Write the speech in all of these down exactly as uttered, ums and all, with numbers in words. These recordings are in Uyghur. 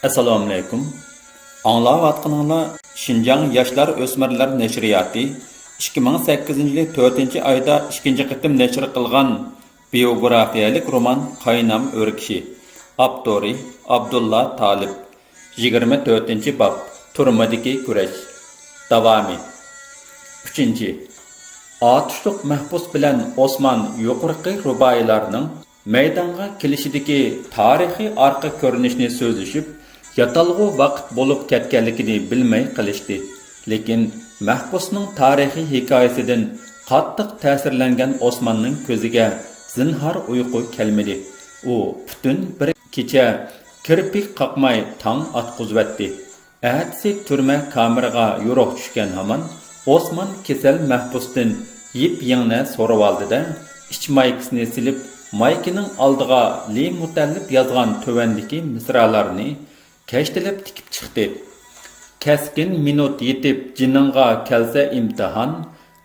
ئەسسالامۇئەلەيكۇم. ئاڭلاۋاتقىنىڭلار شىنجاڭ ياشلار ئۆسمۈرلەر نەشرىياتى ئىككى مىڭ سەككىزىنچى يىلى تۆتىنچى ئايدا ئىككىنچى قېتىم نەشر قىلغان بىيوگرافىيەلىك رومان قاينام ئۆركىشى. ئاپتورى ئابدۇللا تالىپ. يىگىرمە تۆتىنچى باب، تۈرمىدىكى كۈرەش. داۋامى. ئۈچىنچى. ئاتۇشلۇق مەھبۇس بىلەن ئوسمان يۇقىرىقى رۇبائىيلارنىڭ مەيدانغا كېلىشىدىكى تارىخىي ئارقا كۆرۈنۈشنى سۆزلىشىپ، ياتالغۇ ۋاقىت بولۇپ كەتكەنلىكىنى بىلمەي قېلىشتى. لېكىن مەھبۇسنىڭ تارىخىي ھېكايىسىدىن قاتتىق تەسىرلەنگەن ئوسماننىڭ كۆزىگە زىنھار ئۇيقۇ كەلمىدى. ئۇ پۈتۈن بىر كېچە كىرپىك قاقماي تاڭ ئاتقۇزۇۋەتتى. ئەتىسى تۈرمە كامېرىغا يورۇق چۈشكەن ھامان، ئوسمان كېسەل مەھبۇستىن يىپ-يىڭنە سورىۋالدى-دە، ئىچ مايكىسىنى سېلىپ، مايكىنىڭ ئالدىغا لى مۇتەللىپ يازغان تۆۋەندىكى مىسرالارنى كەشتىلەپ تىكىپ چىقتى. كەسكىن مىنۇت يېتىپ جېنىڭغا كەلسە ئىمتىھان،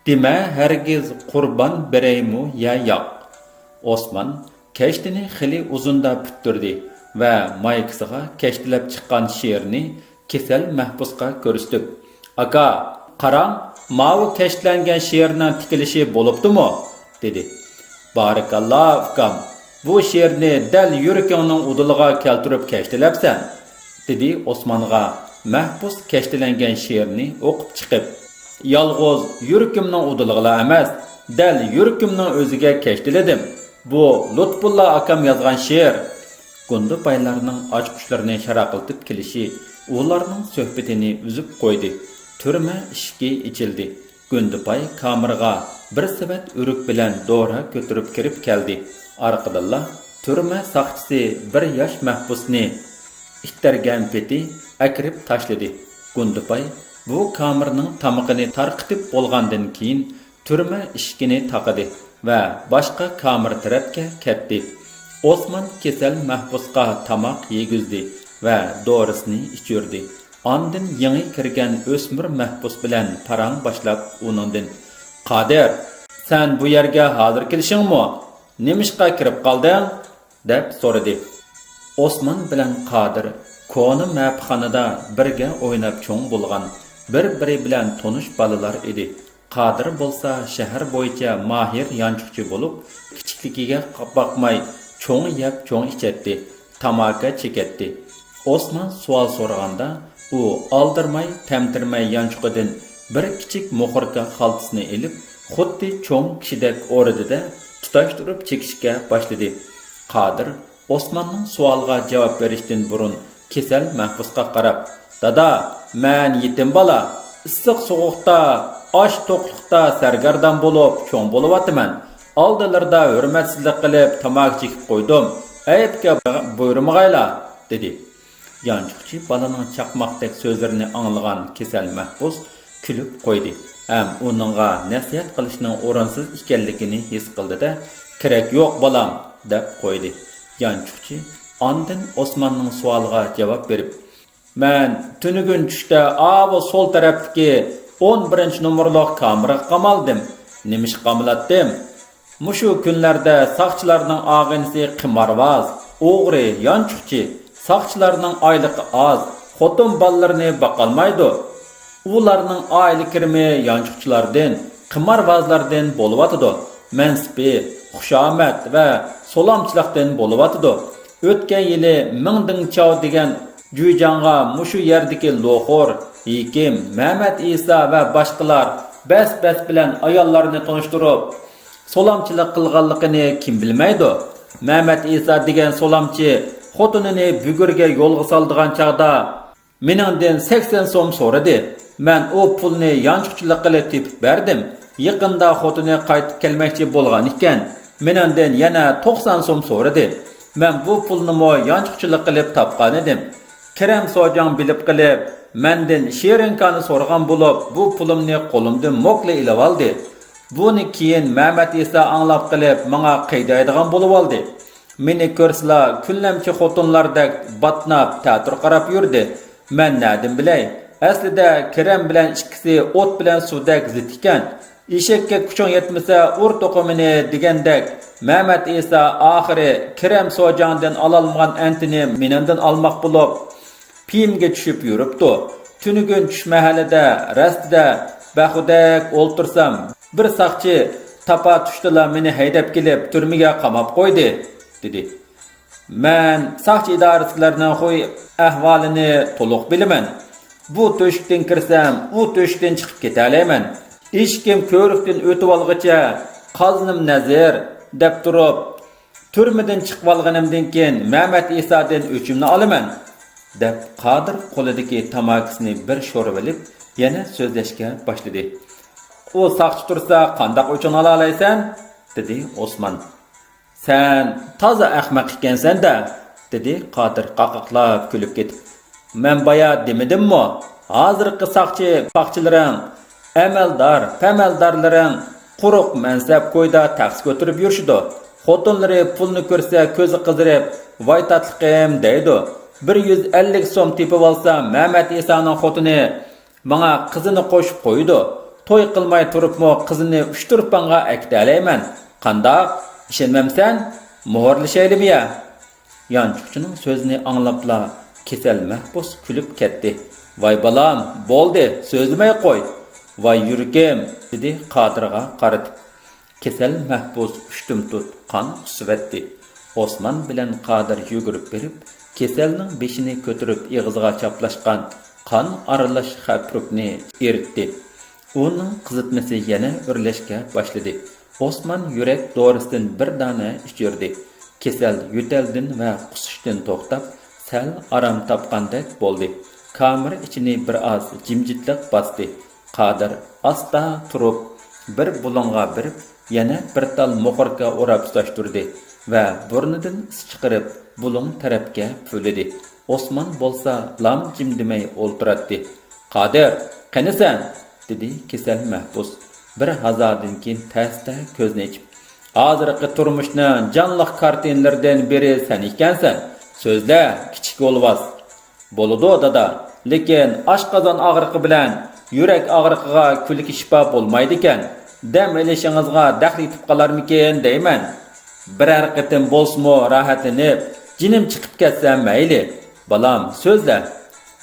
دېمە ھەرگىز قۇربان بېرەيمۇ يا ياق. ئوسمان كەشتىنى خېلى ئۇزۇندا پۈتتۈردى ۋە مايكىسىغا كەشتىلەپ چىققان شېئىرنى كېسەل مەھبۇسقا كۆرسىتىپ، ئاكا، قاراڭ، ماۋۇ كەشتىلەنگەن شېئىرنىڭ تىكىلىشى بولۇپتۇمۇ؟ دېدى. بارىكاللا، ئۇكام، بۇ شېئىرنى دەل يۈرىكىڭنىڭ ئۇدۇلىغا كەلتۈرۈپ كەشتىلەپسەن، دېدى ئوسمانغا مەھبۇس كەشتىلەنگەن شېئىرنى ئوقۇپ چىقىپ. يالغۇز يۈرىكىمنىڭ ئۇدۇلىغىلا ئەمەس، دەل يۈرىكىمنىڭ ئۆزىگە كەشتىلىدىم. بۇ لۇتپۇللا ئاكام يازغان شېئىر. گۇندىپايلارنىڭ ئاچقۇچلىرىنى شاراقلىتىپ كېلىشى ئۇلارنىڭ سۆھبىتىنى ئۈزۈپ قويدى. تۈرمە ئىشىكى ئېچىلدى. گۇندىپاي كامېرغا بىر سېۋەت ئۆرۈك بىلەن دورا كۆتۈرۈپ كىرىپ كەلدى. ئارقىدىنلا تۈرمە ساقچىسى بىر ياش مەھبۇسنى ئىتتەرگەن پېتى ئەكىرىپ تاشلىدى. گۇندىپاي بۇ كامېرنىڭ تامىقىنى تارقىتىپ بولغاندىن كېيىن، تۈرمە ئىشىكىنى تاقىدى ۋە باشقا كامېر تەرەپكە كەتتى. ئوسمان كېسەل مەھبۇسقا تاماق يېگۈزدى ۋە دورىسىنى ئىچۈردى. ئاندىن يېڭى كىرگەن ئۆسمۈر مەھبۇس بىلەن پاراڭ باشلاپ ئۇنىڭدىن، قادىر، سەن بۇ يەرگە ھازىر كېلىشىڭمۇ؟ نېمىشقا كىرىپ قالدىڭ؟ دەپ سورىدى. ئوسمان بىلەن قادىر كونا مەپىخانىدا بىرگە ئويناپ چوڭ بولغان، بىر-بىرى بىلەن تونۇش بالىلار ئىدى. قادىر بولسا شەھەر بويىچە ماھىر يانچۇقچى بولۇپ، كىچىكلىكىگە باقماي چوڭ يەپ، چوڭ ئىچەتتى، تاماكا چېكەتتى. ئوسمان سوئال سورىغاندا، ئۇ ئالدىرىماي، تەمتىرىمەي يانچۇقىدىن بىر كىچىك موخوركا خالتىسىنى ئېلىپ، خۇددى چوڭ كىشىدەك ئورىدى-دە، تۇتاشتۇرۇپ چېكىشكە باشلىدى. قادىر ئوسماننىڭ سوئالىغا جاۋاب بېرىشتىن بۇرۇن كېسەل مەھبۇسقا قاراپ، دادا، مەن يېتىم بالا، ئىسسىق سوغۇقتا، ئاچ توقلۇقتا سەرگەردان بولۇپ چوڭ بولۇۋاتىمەن. ئالدىلىرىدا ھۆرمەتسىزلىك قىلىپ تاماكا چېكىپ قويدۇم. ئەيىبكە بۇيرۇمىغايلا، دېدى. يانچۇقچى بالىنىڭ چاقماقتەك سۆزلىرىنى ئاڭلىغان كېسەل مەھبۇس كۈلۈپ قويدى ھەم ئۇنىڭغا نەسىھەت قىلىشنىڭ ئورۇنسىز ئىكەنلىكىنى ھېس قىلدى-دە، كېرەك يوق، بالام، دەپ قويدى. يانچۇقچى ئاندىن ئوسماننىڭ سوئالىغا جاۋاب بېرىپ، مەن تۈنۈگۈن چۈشتە ئاۋۇ سول تەرەپتىكى ئون بىرىنچى نومۇرلۇق كامېرغا قامالدىم. نېمىشقا قامىلاتتىم؟ مۇشۇ كۈنلەردە ساقچىلارنىڭ ئاغىنىسى قىمارۋاز، ئوغرى، يانچۇقچى. ساقچىلارنىڭ ئايلىقى ئاز، خوتۇن بالىلىرىنى باقالمايدۇ. ئۇلارنىڭ ئائىلە كىرىمى يانچۇقچىلاردىن، قىمارۋازلاردىن بولۇۋاتىدۇ. مەنسىپى، خۇشامەت ۋە سولامچىلىقتىن بولۇۋاتىدۇ. ئۆتكەن يىلى مىڭ دىڭچاۋ دېگەن جۈيجاڭغا مۇشۇ يەردىكى لوخۇر، ھېكىم، مەمەت ئىسا ۋە باشقىلار بەس-بەس بىلەن ئاياللارنى تونۇشتۇرۇپ، سولامچىلىق قىلغانلىقىنى كىم بىلمەيدۇ؟ مەمەت ئىسا دېگەن سولامچى خوتۇنىنى بۈگۈرگە يولغا سالىدىغان چاغدا مېنىڭدىن سەكسەن سوم سورىدى. مەن ئۇ پۇلنى يانچۇقچىلىق قىلىپ تېپىپ بەردىم. يېقىندا خوتۇنى قايتىپ كەلمەكچى بولغان ئىكەن، مېنىڭدىن يەنە توقسان سوم سورىدى. مەن بۇ پۇلنىمۇ يانچۇقچىلىق قىلىپ تاپقانىدىم. كېرەم سوجاڭ بىلىپ قېلىپ، مەندىن شېرىنكانى سورىغان بولۇپ، بۇ پۇلۇمنى قولۇمدىن موكلا ئېلىۋالدى. بۇنى كېيىن مەمەت ئىسا ئاڭلاپ قېلىپ، ماڭا قىينايدىغان بولۇۋالدى. مېنى كۆرسىلا، كۈنلەمچى خوتۇنلاردەك باتناپ، تەتۈر قاراپ يۈردى. مەن نەدىن بىلەي؟ ئەسلىدە كېرەم بىلەن ئىككىسى ئوت بىلەن سۇدەك زىت ئىكەن. ئېشەككە كۈچۈڭ يەتمىسە، ئۇر توقۇمىنى دېگەندەك، مەمەت ئىسا ئاخىرى كېرەم سوجاڭدىن ئالالمىغان ئەنتىنى مېنىڭدىن ئالماق بولۇپ، پېيىمگە چۈشۈپ يۈرۈپتۇ. تۈنۈگۈن چۈش مەھەلىدە رەستىدە بەخۇدەك ئولتۇرسام، بىر ساقچى تاپا-تۇشتىلا مېنى ھەيدەپ كېلىپ، تۈرمىگە قاماپ قويدى، دېدى. مەن ساقچى ئىدارىسىلەرنىڭ خۇي ئەھۋالىنى تولۇق بىلىمەن. بۇ تۆشۈكتىن كىرسەم، ئۇ تۆشۈكتىن چىقىپ كېتەلەيمەن. ئىشىكىم كۆۋرۈكتىن ئۆتۈۋالغۇچە قازىنىم نەزىر، دەپ تۇرۇپ، تۈرمىدىن چىقىۋالغىنىمدىن كېيىن مەمەت ئىسادىن ئۆچۈمنى ئالىمەن، دەپ، قادىر قولىدىكى تاماكىسىنى بىر شورىۋېلىپ، يەنە سۆزلەشكە باشلىدى. ئۇ ساقچى تۇرسا، قانداق ئۆچۈڭنى ئالالايسەن؟ دېدى ئوسمان. سەن تازا ئەخمەق ئىكەنسەن-دە، دېدى قادىر قاقاقلاپ كۈلۈپ كېتىپ. مەن بايا دېمىدىممۇ؟ ھازىرقى ساقچى پاقچىلىرىڭ ئەمەلدار، پەمەلدارلىرىڭ قۇرۇق مەنسەپ كويىدا تەخسە كۆتۈرۈپ يۈرۈشىدۇ. خوتۇنلىرى پۇلنى كۆرسە كۆزى قىزىرىپ، ۋاي تاتلىقىم دەيدۇ. بىر يۈز ئەللىك سوم تېپىۋالسا، مەمەت ئىسانىڭ خوتۇنى ماڭا قىزىنى قوشۇپ قويىدۇ. توي قىلماي تۇرۇپمۇ قىزىنى ئۇچتۇرپانغا ئەكېتەلەيمەن. قانداق؟ ئىشەنمەمسەن؟ مۇھۇرلىشايلىمۇ يا؟ يانچۇقچىنىڭ سۆزىنى ئاڭلاپلا كېسەل مەھبۇس كۈلۈپ كەتتى. ۋاي بالام، بولدى، سۆزلىمەي قوي. ۋاي يۈرىكىم، دېدى قادىرغا قارىتىپ. كېسەل مەھبۇس ئۇشتۇمتۇت قان قۇسۇۋەتتى. ئوسمان بىلەن قادىر يۈگۈرۈپ بېرىپ، كېسەلنىڭ بېشىنى كۆتۈرۈپ ئېغىزىغا چاپلاشقان قان ئارىلاش خەپرۇكنى ئېرىتتى. ئۇنىڭ قىزىتمىسى يەنە ئۆرلەشكە باشلىدى. ئوسمان يۈرەك دورىسىدىن بىر دانە ئىچۈردى. كېسەل يۆتەلدىن ۋە قۇسۇشتىن توختاپ، سەل ئارام تاپقاندەك بولدى. كامېر ئىچىنى بىر ئاز جىمجىتلىق باستى. قادىر ئاستا تۇرۇپ، بىر بۇلۇڭغا بېرىپ، يەنە بىر تال موخوركا ئوراپ تۇتاشتۇردى ۋە بۇرنىدىن ئىس چىقىرىپ، بۇلۇڭ تەرەپكە پۈۋلىدى. ئوسمان بولسا لام جىم دېمەي ئولتۇراتتى. قادىر، قېنى سەن؟ دېدى كېسەل مەھبۇس بىر ھازادىن كېيىن تەستە كۆزىنى ئېچىپ. ھازىرقى تۇرمۇشنىڭ جانلىق كارتىنىلىرىدىن بىرى سەن ئىكەنسەن. سۆزلە، كىچىك يولۋاس. بولىدۇ، دادا، لېكىن ئاشقازان ئاغرىقى بىلەن يۈرەك ئاغرىقىغا كۈلكە شىپا بولمايدىكەن. دەم ئېلىشىڭىزغا دەخلى يېتىپ قالارمىكىن دەيمەن. بىرەر قېتىم بولسىمۇ راھەتلىنىپ، جېنىم چىقىپ كەتسە مەيلى. بالام، سۆزلە.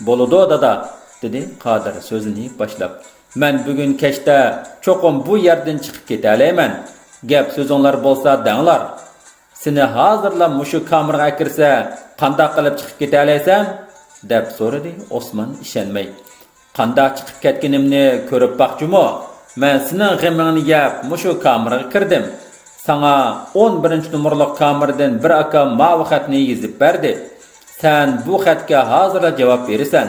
بولىدۇ، دادا، دېدى قادىر سۆزىنى باشلاپ. مەن بۈگۈن كەچتە چوقۇم بۇ يەردىن چىقىپ كېتەلەيمەن. گەپ سۆزۈڭلار بولسا دەڭلار. سېنى ھازىرلا مۇشۇ كامېرغا ئەكىرسە، قانداق قىلىپ چىقىپ كېتەلەيسەن؟ دەپ سورىدى ئوسمان ئىشەنمەي. قانداق چىقىپ كەتكىنىمنى كۆرۈپ باق جۇمۇ. مەن سېنىڭ غېمىڭنى يەپ، مۇشۇ كامېرغا كىردىم. ساڭا ئون بىرىنچى نومۇرلۇق كامېردىن بىر ئاكام ماۋۇ خەتنى يېزىپ بەردى. سەن بۇ خەتكە ھازىرلا جاۋاب بېرىسەن.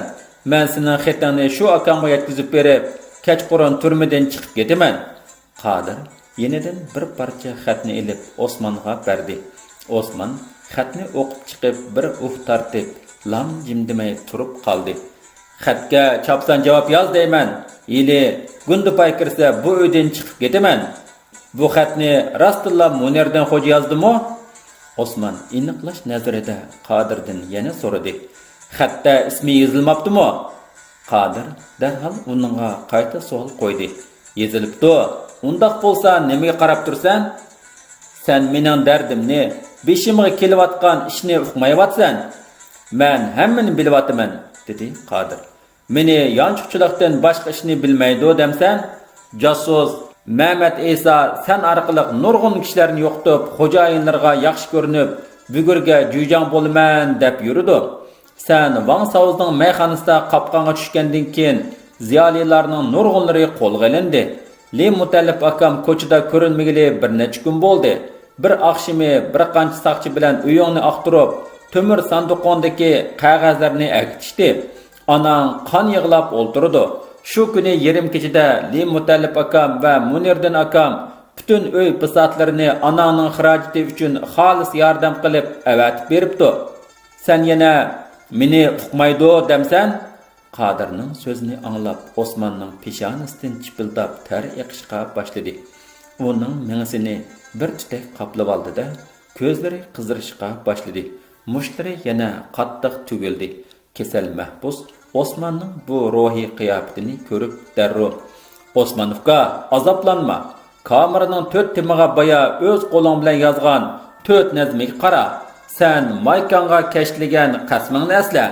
مەن سېنىڭ خېتىڭنى شۇ ئاكامغا يەتكۈزۈپ بېرىپ، كەچقۇرۇن تۈرمىدىن چىقىپ كېتىمەن. قادىر يېنىدىن بىر پارچە خەتنى ئېلىپ ئوسمانغا بەردى. ئوسمان خەتنى ئوقۇپ چىقىپ، بىر ئۇھ تارتىپ، لام جىم دېمەي تۇرۇپ قالدى. خەتكە چاپسان جاۋاب ياز دەيمەن. ھېلى گۇندى پاي كىرسە، بۇ ئۆيدىن چىقىپ كېتىمەن. بۇ خەتنى راستتىنلا مۇنىردىن خوجا يازدىمۇ؟ ئوسمان ئېنىقلاش نەزىرىدە قادىردىن يەنە سورىدى. خەتتە ئىسمى يېزىلماپتىمۇ؟ قادىر دەرھال ئۇنىڭغا قايتا سوئال قويدى. يېزىلىپتۇ. ئۇنداق بولسا نېمىگە قاراپ تۇرىسەن؟ سەن مېنىڭ دەردىمنى، بېشىمغا كېلىۋاتقان ئىشنى ئۇقمايۋاتىسەن. مەن ھەممىنى بىلىۋاتىمەن، دېدى قادىر. مېنى يانچۇقچىلىقتىن باشقا ئىشنى بىلمەيدۇ دەمسەن؟ جاسۇس مەمەت ئەيسا سەن ئارقىلىق نۇرغۇن كىشىلەرنى يوقىتىپ، خوجايىنلىرىغا ياخشى كۆرۈنۈپ، بۈگۈرگە جۈيجاڭ بولىمەن دەپ يۈرىدۇ. سەن ۋاڭ ساۋزنىڭ مەيخانىسىدا قاپقانغا چۈشكەندىن كېيىن، زىيالىيلارنىڭ نۇرغۇنلىرى قولغا ئېلىندى. لى مۇتەللىپ ئاكام كوچىدا كۆرۈنمىگىلى بىر نەچچە كۈن بولدى. بىر ئاخشىمى بىر قانچە ساقچى بىلەن ئۆيۈڭنى ئاختۇرۇپ، تۆمۈر ساندۇقۇڭدىكى قەغەزلەرنى ئەكېتىشتى. ئاناڭ قان يىغلاپ ئولتۇرىدۇ. شۇ كۈنى يېرىم كېچىدە لى مۇتەللىپ ئاكام ۋە مۇنىردىن ئاكام پۈتۈن ئۆي بىساتلىرىنى ئاناڭنىڭ خىراجىتى ئۈچۈن خالىس ياردەم قىلىپ ئەۋەتىپ بېرىپتۇ. سەن يەنە مېنى ئۇقمايدۇ دەمسەن؟ قادىرنىڭ سۆزىنى ئاڭلاپ، ئوسماننىڭ پېشانىسىدىن چىپىلداپ تەر ئېقىشقا باشلىدى. ئۇنىڭ مېڭىسىنى بىر تۈتەك قاپلىۋالدى-دە، كۆزلىرى قىزىرىشقا باشلىدى. مۇشتلىرى يەنە قاتتىق تۈگۈلدى. كېسەل مەھبۇس ئوسماننىڭ بۇ روھىي قىياپىتىنى كۆرۈپ دەررۇ: «ئوسمان ئۇكا، ئازابلانما. كامېرنىڭ تۆت تېمىغا بايا ئۆز قولۇڭ بىلەن يازغان تۆت نەزمىگە قارا. سەن مايكاڭغا كەشتىلىگەن قەسىمىڭنى ئەسلە.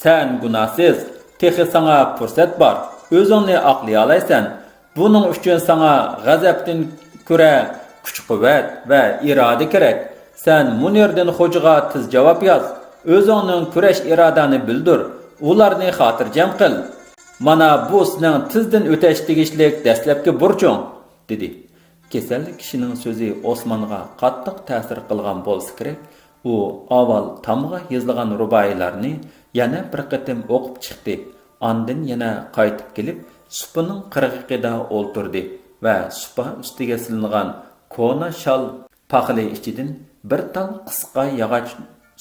سەن گۇناھسىز، تېخى ساڭا پۇرسەت بار، ئۆزۈڭنى ئاقلىيالايسەن. بۇنىڭ ئۈچۈن ساڭا غەزەپتىن كۆرە كۈچ-قۇۋۋەت ۋە ئىرادە كېرەك. سەن مۇنىردىن خوجىغا تېز جاۋاب ياز، ئۆزۈڭنىڭ كۈرەش ئىرادەڭنى بىلدۈر، ئۇلارنى خاتىرجەم قىل. مانا بۇ سېنىڭ تېزدىن ئۆتەش تېگىشلىك دەسلەپكى بۇرچۇڭ، دېدى. كېسەل كىشىنىڭ سۆزى ئوسمانغا قاتتىق تەسىر قىلغان بولسا كېرەك، ئۇ ئاۋۋال تامغا يېزىلغان رۇبائىيلارنى يەنە بىر قېتىم ئوقۇپ چىقتى. ئاندىن يەنە قايتىپ كېلىپ، سۇپىنىڭ قىرغىقىدا ئولتۇردى ۋە سۇپا ئۈستىگە سېلىنغان كونا شال پاخلى ئىچىدىن بىر تال قىسقا ياغاچ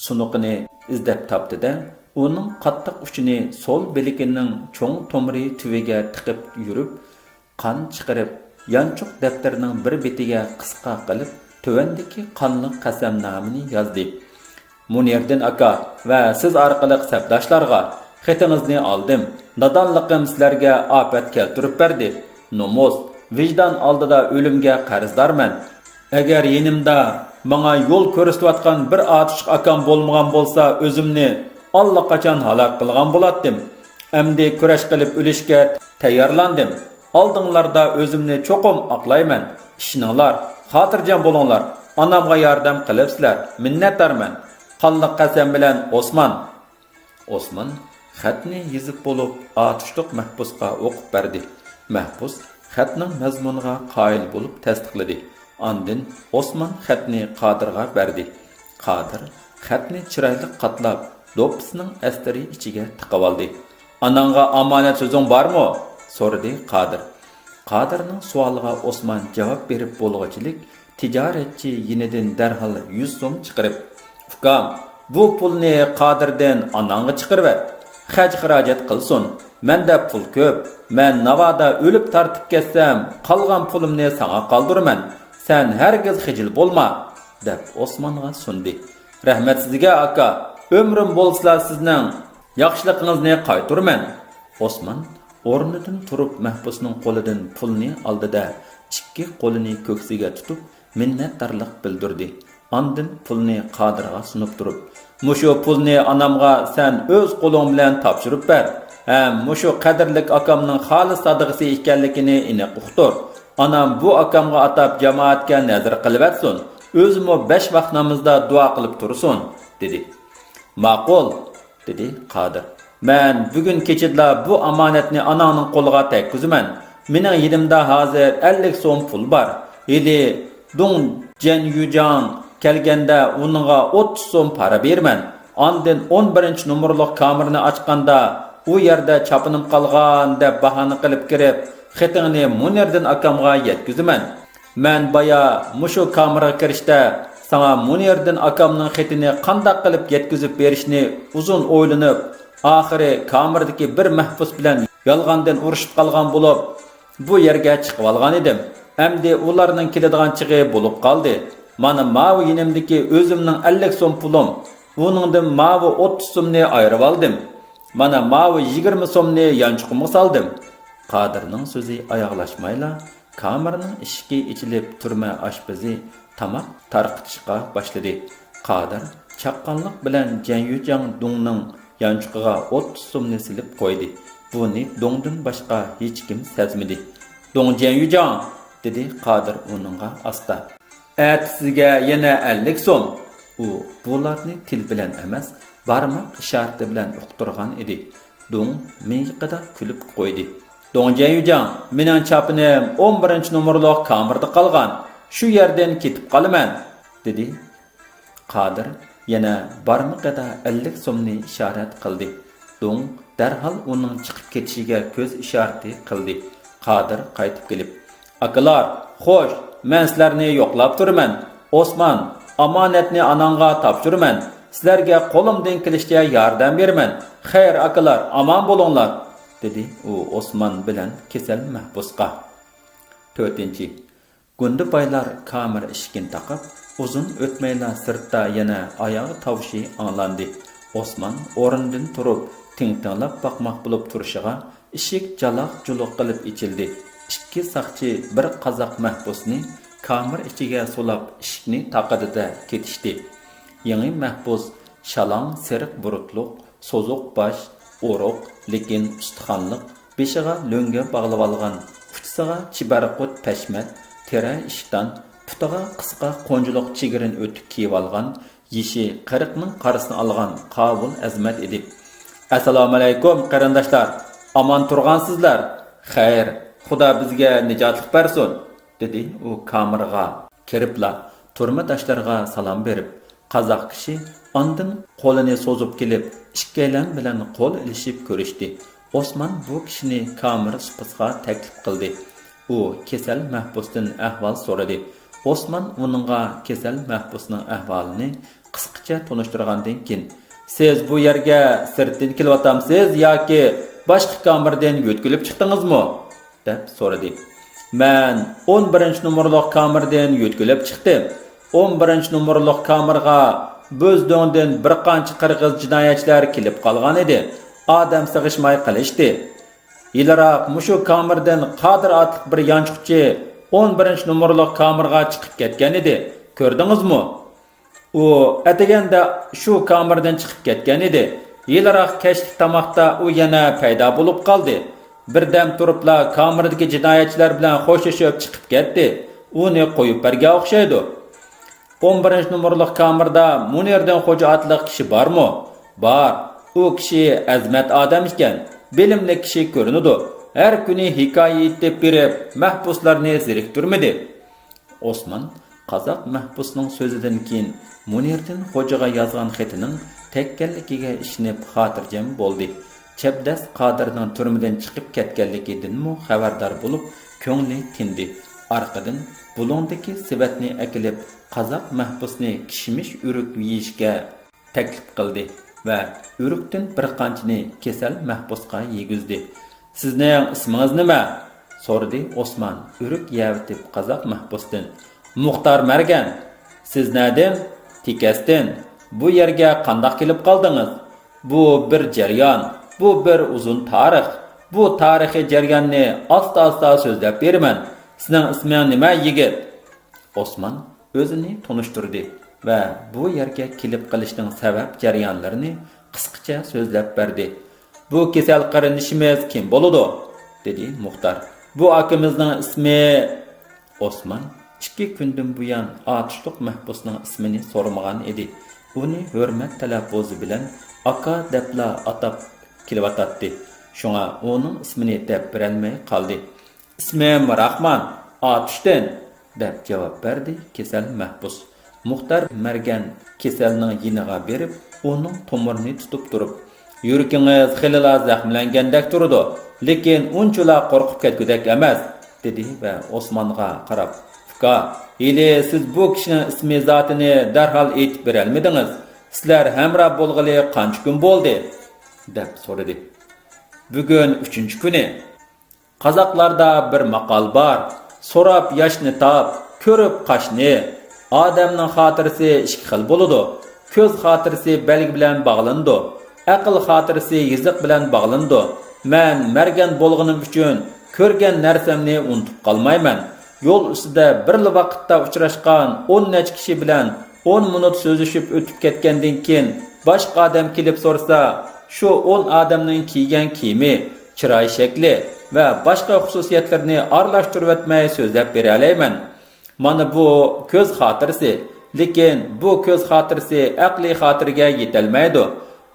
سۇنۇقىنى ئىزدەپ تاپتى-دە، ئۇنىڭ قاتتىق ئۇچىنى سول بىلىكىنىڭ چوڭ تومۇرى تۈۋىگە تىقىپ يۈرۈپ، قان چىقىرىپ، يانچۇق دەپتىرىنىڭ بىر بېتىگە قىسقا قىلىپ، تۆۋەندىكى قانلىق قەسەمنامىنى يازدى. مۇنىردىن ئاكا ۋە سىز ئارقىلىق سەپداشلارغا، خېتىڭىزنى ئالدىم. نادانلىقىم سىلەرگە ئاپەت كەلتۈرۈپ بەردى. نومۇس، ۋىجدان ئالدىدا ئۆلۈمگە قەرزدارمەن. ئەگەر يېنىمدا ماڭا يول كۆرسىتىۋاتقان بىر ئاتۇشلۇق ئاكام بولمىغان بولسا، ئۆزۈمنى ئاللىقاچان ھالاك قىلغان بولاتتىم. ئەمدى كۈرەش قىلىپ ئۆلۈشكە تەييارلاندىم. ئالدىڭلاردا ئۆزۈمنى چوقۇم ئاقلايمەن. ئىشىنىڭلار، خاتىرجەم بولۇڭلار. ئانامغا ياردەم قىلىپسىلەر. مىننەتدارمەن. قانلىق قەسەم بىلەن، ئوسمان. ئوسمان خەتنى يېزىپ بولۇپ، ئاتۇشلۇق مەھبۇسقا ئوقۇپ بەردى. مەھبۇس خەتنىڭ مەزمۇنىغا قايىل بولۇپ تەستىقلىدى. ئاندىن ئوسمان خەتنى قادىرغا بەردى. قادىر خەتنى چىرايلىق قاتلاپ، دوپپىسىنىڭ ئەستىرى ئىچىگە تىقىۋالدى. «ئاناڭغا ئامانەت سۆزۈڭ بارمۇ؟» سورىدى قادىر. قادىرنىڭ سوئالىغا ئوسمان جاۋاب بېرىپ بولغۇچىلىك، تىجارەتچى يېنىدىن دەرھال يۈز سوم چىقىرىپ، «ئۇكام، بۇ پۇلنى قادىردىن ئاناڭغا چىقىرىۋەت. خەج-خىراجەت قىلسۇن. مەندە پۇل كۆپ. مەن ناۋادا ئۆلۈپ تارتىپ كەتسەم، قالغان پۇلۇمنى ساڭا قالدۇرىمەن. سەن ھەرگىز خىجىل بولما» دەپ ئوسمانغا سۇندى. «رەھمەت سىزگە، ئاكا. ئۆمرۈم بولسىلا سىزنىڭ ياخشىلىقىڭىزنى قايتۇرىمەن.» ئوسمان ئورنىدىن تۇرۇپ، مەھبۇسنىڭ قولىدىن پۇلنى ئالدى-دە، ئىككى قولىنى كۆكسىگە تۇتۇپ، مىننەتدارلىق بىلدۈردى. ئاندىن پۇلنى قادىرغا سۇنۇپ تۇرۇپ، «مۇشۇ پۇلنى ئانامغا سەن ئۆز قولۇڭ بىلەن تاپشۇرۇپ بەر ھەم مۇشۇ قەدىرلىك ئاكامنىڭ خالىس سادىقىسى ئىكەنلىكىنى ئېنىق ئۇقتۇر. ئانام بۇ ئاكامغا ئاتاپ جامائەتكە نەزىر قىلىۋەتسۇن. ئۆزىمۇ بەش ۋاق نامىزىدا دۇئا قىلىپ تۇرسۇن» دېدى. «ماقۇل» دېدى قادىر. «مەن بۈگۈن كېچىدىلا بۇ ئامانەتنى ئاناڭنىڭ قولىغا تەگكۈزىمەن. مېنىڭ يېنىمدا ھازىر ئەللىك سوم پۇل بار. ھېلى دۇڭ جيەنيۈجاڭ كەلگەندە ئۇنىڭغا ئوتتۇز سوم پارا بېرىمەن. ئاندىن ئون بىرىنچى نومۇرلۇق كامېرنى ئاچقاندا، ئۇ يەردە چاپىنىم قالغان دەپ باھانە قىلىپ كىرىپ، خېتىڭنى مۇنىردىن ئاكامغا يەتكۈزىمەن. مەن بايا مۇشۇ كامېرغا كىرىشتە ساڭا مۇنىردىن ئاكامنىڭ خېتىنى قانداق قىلىپ يەتكۈزۈپ بېرىشنى ئۇزۇن ئويلىنىپ، ئاخىرى كامېردىكى بىر مەھبۇس بىلەن يالغاندىن ئۇرۇشۇپ قالغان بولۇپ، بۇ يەرگە چىقىۋالغان ئىدىم. ئەمدى ئۇلارنىڭ كېلىدىغان چېغى بولۇپ قالدى. مانا ماۋۇ يېنىمدىكى ئۆزۈمنىڭ ئەللىك سوم پۇلۇم، ئۇنىڭدىن ماۋۇ ئوتتۇز سومنى ئايرىۋالدىم. مانا ماۋۇ يىگىرمە سومنى يانچۇقۇمغا سالدىم.» قادىرنىڭ سۆزى ئاياغلاشمايلا، كامېرنىڭ ئىشىكى ئېچىلىپ، تۈرمە ئاشپىزى تاماق تارقىتىشقا باشلىدى. قادىر چاققانلىق بىلەن جيەنيۈجاڭ دۇڭنىڭ يانچۇقىغا ئوتتۇز سومنى سېلىپ قويدى. بۇنى دۇڭدىن باشقا ھېچكىم سەزمىدى. «دۇڭ جيەنيۈجاڭ!» دېدى قادىر ئۇنىڭغا ئاستا. «ئەتە سىزگە يەنە ئەللىك سوم.» ئۇ بۇلارنى تىل بىلەن ئەمەس، بارماق ئىشارىتى بىلەن ئۇقتۇرغان ئىدى. دۇڭ مىيىقىدا كۈلۈپ قويدى. «دۇڭ جيەنيۈجاڭ، مېنىڭ چاپىنىم ئون بىرىنچى نومۇرلۇق كامېردا قالغان. شۇ يەردىن كېتىپ قالىمەن» دېدى. قادىر يەنە بارمىقىدا ئەللىك سومنى ئىشارەت قىلدى. دۇڭ دەرھال ئۇنىڭ چىقىپ كېتىشىگە كۆز ئىشارىتى قىلدى. قادىر قايتىپ كېلىپ، «ئاكىلار، خوش، مەن سىلەرنى يوقلاپ تۇرىمەن. ئوسمان، ئامانەتنى ئاناڭغا تاپشۇرىمەن. سىلەرگە قولۇمدىن كېلىشىچە ياردەم بېرىمەن. خەير، ئاكىلار، ئامان بولۇڭلار» دېدى ئۇ ئوسمان بىلەن كېسەل مەھبۇسقا. تۆتىنچى. گۇندىبايلار كامېر ئىشىكىنى تاقاپ، ئۇزۇن ئۆتمەيلا سىرتتا يەنە ئاياغ تاۋۇشى ئاڭلاندى. ئوسمان ئورنىدىن تۇرۇپ، تىڭ-تىڭلاپ باقماق بولۇپ تۇرۇشىغا، ئىشىك جالاق-جۇلۇق قىلىپ ئېچىلدى. ئىككى ساقچى بىر قازاق مەھبۇسنى كامېر ئىچىگە سولاپ، ئىشىكنى تاقىدى-دە كېتىشتى. يېڭى مەھبۇس شالاڭ سېرىق بۇرۇتلۇق، سوزۇق باش، ئورۇق، لېكىن ئۇستىخانلىق، بېشىغا لۆڭگە باغلىۋالغان، ئۇچىسىغا چىبارقۇت پەشمەت، تېرە ئىشتان، پۇتىغا قىسقا قونچىلىق چىگىرىن ئۆتۈك كىيىۋالغان، يېشى قىرىقنىڭ قارىسىنى ئالغان قاۋۇل ئەزىمەت ئىدى. «ئەسسالامۇئەلەيكۇم، قېرىنداشلار! ئامان تۇرغانسىزلار؟» «خەير، خۇدا بىزگە نىجاتلىق بەرسۇن!» دېدى ئۇ كامېرغا كىرىپلا، تۈرمىداشلارغا سالام بېرىپ، قازاق كىشى ئاندىن قولىنى سوزۇپ كېلىپ، ئىككىيلەن بىلەن قول ئېلىشىپ كۆرۈشتى. ئوسمان بۇ كىشىنى كامېر سۇپىسىغا تەكلىپ قىلدى. ئۇ كېسەل مەھبۇستىن ئەھۋال سورىدى. ئوسمان ئۇنىڭغا كېسەل مەھبۇسنىڭ ئەھۋالىنى قىسقىچە تونۇشتۇرغاندىن كېيىن، «سىز بۇ يەرگە سىرتتىن كېلىۋاتامسىز ياكى باشقا كامېردىن يۆتكىلىپ چىقتىڭىزمۇ؟» دەپ سورىدى. «مەن ئون بىرىنچى نومۇرلۇق كامېردىن يۆتكىلىپ چىقتىم. ئون بىرىنچى نومۇرلۇق كامېرغا بۆزدۆڭدىن بىر قانچە قىرغىز جىنايەتچىلەر كېلىپ قالغان ئىدى. ئادەم سىغىشماي قېلىشتى. ھېلىراق مۇشۇ كامېردىن قادىر ئاتلىق بىر يانچۇقچى ئون بىرىنچى نومۇرلۇق كامېرغا چىقىپ كەتكەن ئىدى. كۆردىڭىزمۇ؟ ئۇ ئەتىگەندە شۇ كامېردىن چىقىپ كەتكەن ئىدى. ھېلىراق كەچلىك تاماقتا ئۇ يەنە پەيدا بولۇپ قالدى. بىردەم تۇرۇپلا كامېردىكى جىنايەتچىلەر بىلەن خوشلىشىپ چىقىپ كەتتى. ئۇنى قويۇپ بەرگەن ئوخشايدۇ.» «ئون بىرىنچى نومۇرلۇق كامېردا مۇنىردىن خوجا ئاتلىق كىشى بارمۇ؟» «بار. ئۇ كىشى ئەزىمەت ئادەم ئىكەن. بىلىملىك كىشى كۆرۈنىدۇ. ھەر كۈنى ھېكايە ئېيتىپ بېرىپ، مەھبۇسلارنى زېرىكتۈرمىدى.» ئوسمان قازاق مەھبۇسنىڭ سۆزىدىن كېيىن مۇنىردىن خوجىغا يازغان خېتىنىڭ تەگكەنلىكىگە ئىشىنىپ خاتىرجەم بولدى. چەبدەس قادىرنىڭ تۈرمىدىن چىقىپ كەتكەنلىكىدىنمۇ خەۋەردار بولۇپ، كۆڭلى تىندى. ئارقىدىن بۇلۇڭدىكى سېۋەتنى ئەكېلىپ، قازاق مەھبۇسنى كىشمىش ئۆرۈك يېيىشكە تەكلىپ قىلدى ۋە ئۆرۈكتىن بىر قانچىنى كېسەل مەھبۇسقا يېگۈزدى. «سىزنىڭ ئىسمىڭىز نېمە؟» سورىدى ئوسمان ئۆرۈك يەۋېتىپ قازاق مەھبۇستىن. «مۇختار مەرگەن.» «سىز نەدىن؟» «تېكەستىن.» «بۇ يەرگە قانداق كېلىپ قالدىڭىز؟» «بۇ بىر جەريان، بۇ بىر ئۇزۇن تارىخ. بۇ تارىخىي جەرياننى ئاستا-ئاستا سۆزلەپ بېرىمەن. سېنىڭ ئىسمىڭ نېمە، يىگىت؟» ئوسمان ئۆزىنى تونۇشتۇردى ۋە بۇ يەرگە كېلىپ قېلىشنىڭ سەۋەب جەريانلىرىنى قىسقىچە سۆزلەپ بەردى. «بۇ كېسەل قېرىندىشىمىز كىم بولىدۇ؟» دېدى مۇختار. «بۇ ئاكىمىزنىڭ ئىسمى...» ئوسمان ئىككى كۈندىن بۇيان ئاتۇشلۇق مەھبۇسنىڭ ئىسمىنى سورىمىغان ئىدى. ئۇنى ھۆرمەت تەلەپپۇزى بىلەن ئاكا دەپلا ئاتاپ كېلىۋاتاتتى. شۇڭا ئۇنىڭ ئىسمىنى دەپ بېرەلمەي قالدى. «ئىسمىم راخمان، ئاتۇشتىن» دەپ جاۋاب بەردى كېسەل مەھبۇس. مۇختار مەرگەن كېسەلنىڭ يېنىغا بېرىپ، ئۇنىڭ تومۇرىنى تۇتۇپ تۇرۇپ، «يۈرىكىڭىز خېلىلا زەخىملەنگەندەك تۇرىدۇ، لېكىن ئۇنچىلا قورقۇپ كەتكۈدەك ئەمەس» دېدى ۋە ئوسمانغا قاراپ، «ئۇكا، ھېلى سىز بۇ كىشىنىڭ ئىسمى زاتىنى دەرھال ئېيتىپ بېرەلمىدىڭىز. سىلەر ھەمراھ بولغىلى قانچە كۈن بولدى؟» دەپ سورىدى. «بۈگۈن ئۈچىنچى كۈنى.» قازاقلاردا بىر ماقال بار، «سوراپ ياشنى تاپ، كۆرۈپ قاشنى.» ئادەمنىڭ خاتىرىسى ئىككى خىل بولىدۇ. كۆز خاتىرىسى بەلگە بىلەن باغلىنىدۇ. ئەقىل خاتىرىسى يېزىق بىلەن باغلىنىدۇ. مەن مەرگەن بولغىنىم ئۈچۈن كۆرگەن نەرسەمنى ئۇنتۇپ قالمايمەن. يول ئۈستىدە بىرلا ۋاقىتتا ئۇچراشقان ئون نەچچە كىشى بىلەن ئون مىنۇت سۆزلىشىپ ئۆتۈپ كەتكەندىن كېيىن، باشقا ئادەم كېلىپ سورىسا، شۇ ئون ئادەمنىڭ كىيگەن كىيىمى، چىراي شەكلى ۋە باشقا خۇسۇسىيەتلىرىنى ئارىلاشتۇرۇۋەتمەي سۆزلەپ بېرەلەيمەن. مانا بۇ كۆز خاتىرىسى، لېكىن بۇ كۆز خاتىرىسى ئەقلىي خاتىرىگە يېتەلمەيدۇ،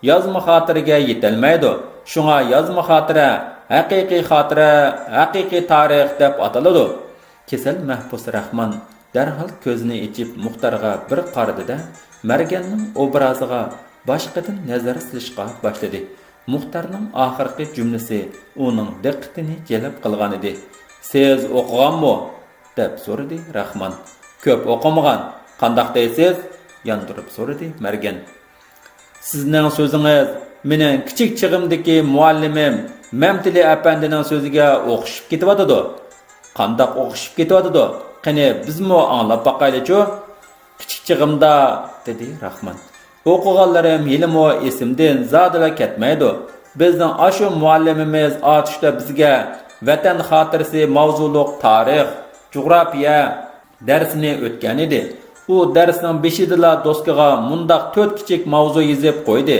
يازما خاتىرىگە يېتەلمەيدۇ. شۇڭا يازما خاتىرە، ھەقىقىي خاتىرە، ھەقىقىي تارىخ دەپ ئاتىلىدۇ. كېسەل مەھبۇس راخمان دەرھال كۆزىنى ئېچىپ مۇختارغا بىر قارىدى-دە، مەرگەننىڭ ئوبرازىغا باشقىدىن نەزەر سېلىشقا باشلىدى. مۇختارنىڭ ئاخىرقى جۈملىسى ئۇنىڭ دىققىتىنى جەلپ قىلغانىدى. «سىز ئوقۇغانمۇ؟» دەپ سورىدى راخمان. «كۆپ ئوقۇمىغان. قانداق دەيسىز؟» ياندۇرۇپ سورىدى مەرگەن. «سىزنىڭ سۆزىڭىز مېنىڭ كىچىك چېغىمدىكى مۇئەللىمىم مەمتىلى ئەپەندىنىڭ سۆزىگە ئوخشىشىپ كېتىۋاتىدۇ.» «قانداق ئوخشىشىپ كېتىۋاتىدۇ؟ قېنى، بىزمۇ ئاڭلاپ باقايلىچۇ.» «كىچىك چېغىمدا...» دېدى راخمان. «ئوقۇغانلىرىم ھېلىمۇ ئېسىمدىن زادىلا كەتمەيدۇ. بىزنىڭ ئاشۇ مۇئەللىمىمىز ئاتۇشتا بىزگە ۋەتەن خاتىرىسى ماۋزۇلۇق تارىخ، جۇغراپىيە، دەرسىنى ئۆتكەنىدى. ئۇ دەرسنىڭ بېشىدىلا دوسكىغا مۇنداق تۆت كىچىك ماۋزۇ يېزىپ قويدى.